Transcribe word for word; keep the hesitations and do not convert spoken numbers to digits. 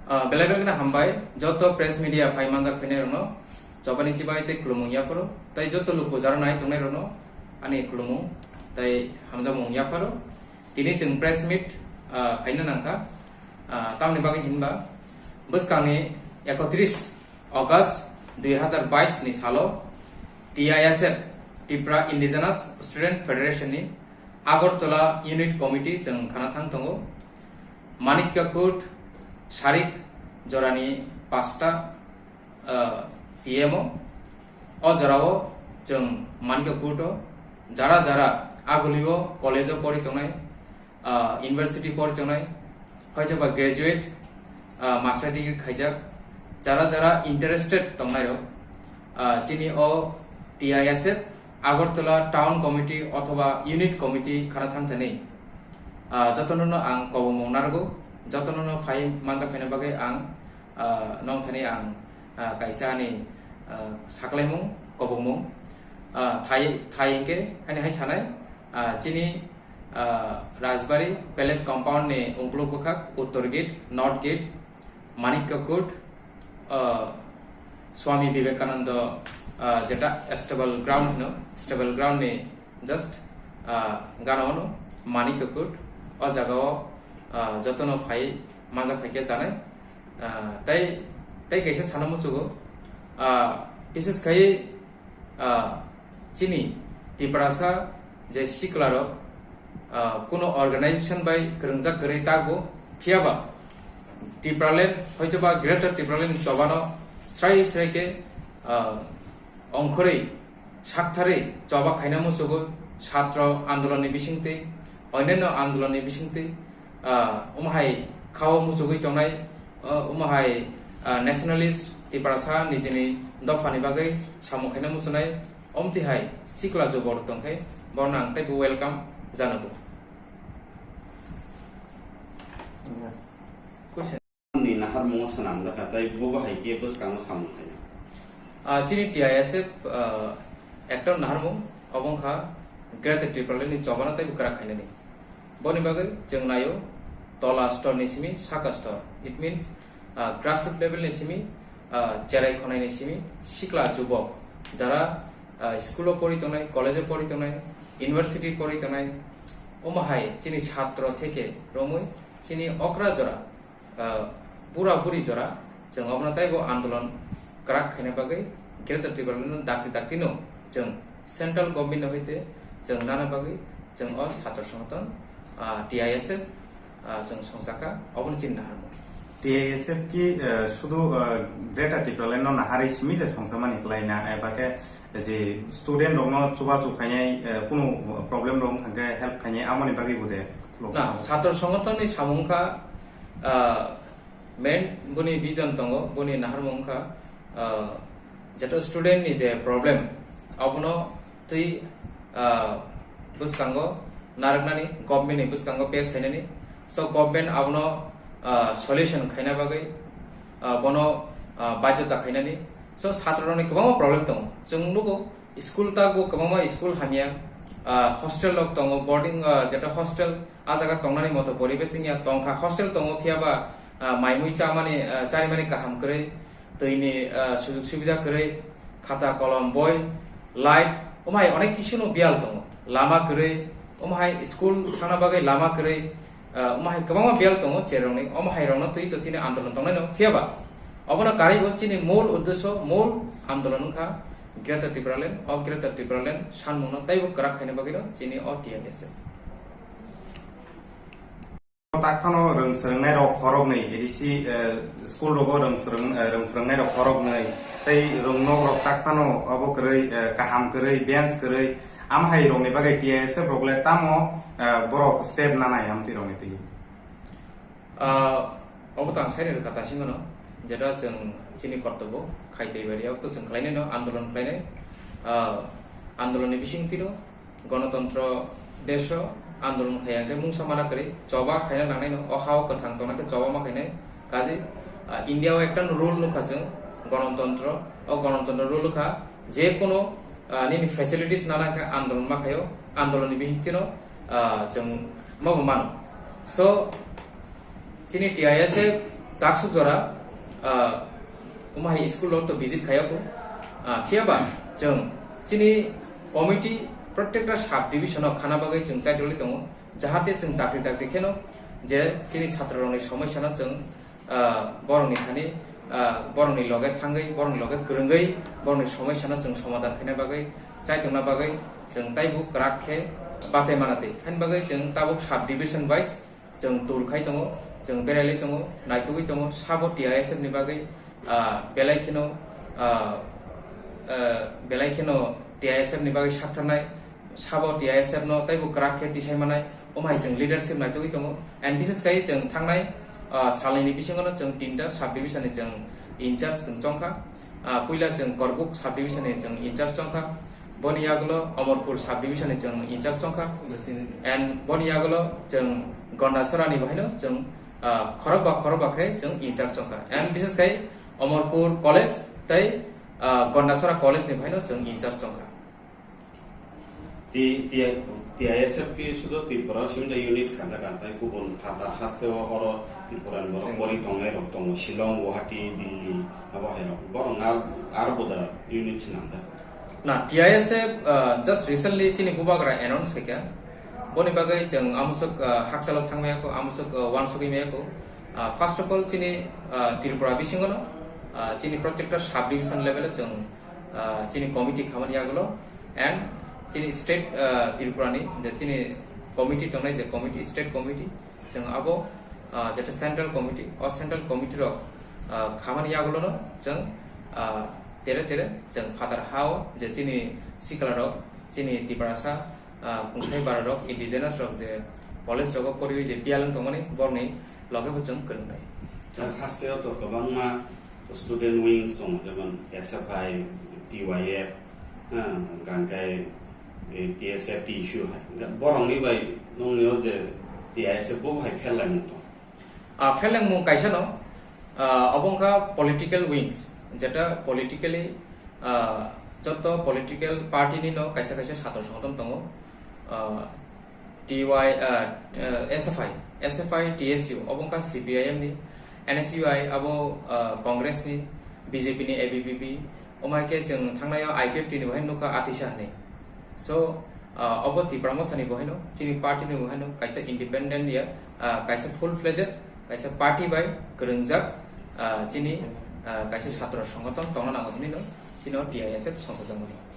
Ah, belai belai kheno hambai, joto press media phai manjak phainai rokno, chobani chibai tei khulumung yapharo, tei joto luku jaro nai tongnai rokno ani khulumung tei hamjakmung yapharo. Tini chwng press meet, ah, khaina nangkha, ah, tamni bagwi hinba bwskangni ekotris August dui hazar bais ni salo T I S F, Tripura Indigenous Student Federation ni Agartala Unit Committee chwng khana thang tongo. Manikya Kut sarik jorani pasta, ah, P M o. O jorao chwng Manikya Kut o jara jara agulio college o pori tongnai, ah, university pori tongnai, hoitoba graduate, ah, master degree khaijak, jara jara interested tongnai rok, ah, chini o T I S F Agartala Town Committee othoba Unit Committee khana thang thani, ah, jotono no ang kobongmung narwgo, jotono no phai manjak phaina bagwi ang, ah, nong thani ang, ah, kaisa ani, ah, saklaimung kobongmung, ah, thai thai hwnkhe ani hai sanai, ah, chini ah, Rajbari Palace compound ni ungkuluk bwkhak, uttor gate, north gate, Manikya Kut, ah, Swami Vivekananda, ah, jeta stable ground hino, stable ground ni just, ah, gana ono Manikya Kut, o jaga o, ah, jotono phai manjak phaikhe chanai, ah, tei, tei kaisa sana muchugo, ah, bises khai ah, chini Tiprasa je siklarok, ah, kuno organization bai kwrwngjak kwrwi tago, phiyaba Tipraland, hoitoba Greater Tipraland ni chobano srai srai khe, ah, ongkhorwi saktharwi choba khaina muchugo, satro andolon ni bisingtwi, onyanno andolon ni bisingtwi, ah, omo hai khao muchugwi tongnai, ah, omo hai, ah, nationalist Tiprasa nijini dophani bagwi samung khaina muchunai, omtwi hai sikla jubor tongkhe borno ang teibo welcome janago. Question. Ni naharmungo swnamjakha, tei bo bahai khe bwskango samung khaina? Ah, chini T I S F, ah, ekta naharmung, obo wngkha Greater Tipraland ni chobano tei bwkrak khainani. Boni bagwi chwng naio tola stor ni simi saka stor. It means, ah, grassroots level ni simi, ah, cherai khonai ni simi sikla jubok jara, ah, school o pori tongnai, college o pori tongnai, university pori tongnai, omo hai chini satro theke romwi chini okra jora, ah, bura buri jora, chwng obono taibo andolon kwrak khaina bagwi Greater Tipraland no dakti dakti no chwng central government no hoite chwng nana bagwi chwng o satro songoton, ah, T I S F, ah, chwng songchakha, obono chini naharmung. T I S F ki, eh, sudu, eh, Greater Tipraland no naharwi simi de songsamani kwlaina, eh, ba khe je student rokno chubachu khainai, eh, kunu problem rok wngkha khe help khainai, amoni bagwi bo de? Na, satro songoton ni samung wngkha, ah, main boni vision tongo, boni naharmung wngkha, ah, jeto student ni je problem, abono twi, ah, bwskango narwknani, government ni bwskango pass khainani. So government abono, ah, solution khaina bagwi, ah, bono, ah, baidhota khainani. So satro rokni kwbangma problem tongo. Chwng nugo school ta bo kwbangma school hamya, ah, hostel rok tongo, boarding, ah, jeto hostel, ah jaga tongnani moto poribesh wngya tongkha, hostel tongo phiyaba, ah, maimui chamani, ah, charimani kaham kwrwi, twini, ah, sujug subida kwrwi, khata kolom boi, light, omo hai onek kisu no biyal tongo, lama kwrwi, omo hai school thangna bagwi lama kwrwi, ah, omo hai kwbangma biyal tongo cherokni, omo hai rokno twi to chini andolon tongnai no phiyaba, obono karwi bo chini mul uddesho, mul andolon wngkha Greater Tipraland, o Greater Tipraland sanmungno teibo kwrak khaina bagwino chini o T I S F. Tak phano rwng swrwngnai rok khoroknwi, A D C, eh, school rogo rwng swrwng, eh, rwng swrwngnai rok khoroknwi, tei rwng nok rok tak phano abo kwrwi, eh, kaham kwrwi, bench kwrwi, am hai rokni bagwi T I S F rok le tamo, eh, borok step nanai amtwi rokni twi? Ah, obo to ang sai rwkha ta singano, jeta chwng chini kortobo khai tei bari, obo to chwng khlainai no, andolon khlainai, ah, andolon ni bising tiro, Gonotontro desho andolon khai hwnkhe mungsa mana kwrwi, choba khaina nangnaino, o ha-o kwthang tongna khe choba ma khainai. Kaje, ah, India o ekta rule nukha chwng, gonotontro, o gonotontro rule wngkha je kono, ah, nini facilities nana khe andolon ma khaio, andolon ni bisingtwino, ah, chwng mabo mano. So, chini T I S F Taksuk jora, ah, omo hai school o to visit khaiyako. Ah, phiyaba chwng chini committee prottekta sub division o khana bagwi chwng chaitolwi tongo, jahate chwng dakti dakti kheno je chini chhatrorokni somosyano chwng, ah, borokni thani, ah, borokni loge thangwi, borokni loge kwrwngwi, borokni somosyano chwng somadhan khaina bagwi, chaitongna bagwi chwng taibo kwrak khe bachai mana twi. Haini bagwi chwng tabuk sub division wise chwng tour khai tongo, chwng berailai tongo, naitugwi tongo, sabo T I S F ni bagwi, ah, belai kheno, ah, ah, belai kheno T I S F ni bagwi saktharnai, sabo T I S F no teibo kwrak khe tisai manai, omo hai chwng leadership naitugwi tongo. And bises khai chwng thangnai, ah, salnini bisingo no chwng tinta sub division ni chwng in charge chwng chongkha. Ah, puila chwng Korbuk sub division ni chwng in charge chongkha. Boni yagulo Omorpur sub division ni chwng in charge chongkha. And boni yagulo chwng Gondasora ni bahaino chwng, ah, khorokba khorokba khe chwng in charge chongkha. And bises khai Omorpur college tei, ah, Gondasora college ni bahaino chwng in charge chongkha. T-, T-, T I S F P sudo Tripura o simi da unit kha jaga, tai kubun phatar haste o oro Tripura ni borok pori tongnai rok tongo, Shillong, Guwahati, Delhi, abo hai rok. Borok ar, ar boda unit swnam da. Na, T I S F, uh, just recently chini bubagra announce khaikha. Boni bagwi chwng amusuk, uh, hakchalo thangmaya ko, amusuk, uh, wansugwi maya ko. Uh, first of all, chini, uh, Tripura bisingo no, uh, chini protector sub division level o chwng ah, chini committee khamani yagulo and chini state, ah, Tripura ni je chini committee tongnai, je committee, state committee, chwng abo, ah, jeta central committee, o central committee rok, ah, khamani yagulo no chwng, ah, tere tere chwng phatar ha o je chini sikla rok, chini Tiprasa, ah, kungthai bara rok, indigenous rok je college rogo poriwi je biyal wng tongmani borokni loge bo chwng kwrwngnai. Haste o to kwbangma student wings tongo, jemon S F I, T Y F, ha, gangkai, eh, T S F, T S U hai. Borokni bai nongni o je T I S F bo hai pherlaimung tong. Ah, pherlaimung kaisa no, ah, obo wngkha political wings, jeta politically, ah, joto political party ni no kaisa kaisa satro songothon tongo. Ah, T Y, ah, ah, S F I, S F I, T S U, obo wngkha C P I M ni, N S U I abo, ah, Congress ni, B J P ni, A B V P, omo hai khe chwng thangnai o I P F T ni bo hai nukha Ati Shah ni. So, ah, obo Tipra Motha ni bo haino chini party ni bo haino kaisa independent ya, ah, kaisa full fledged, kaisa party bai kwrwngjak, ah, chini, ah, kaisa satro songothon tongna nango hinwi no chini o T I S F songchajakmani.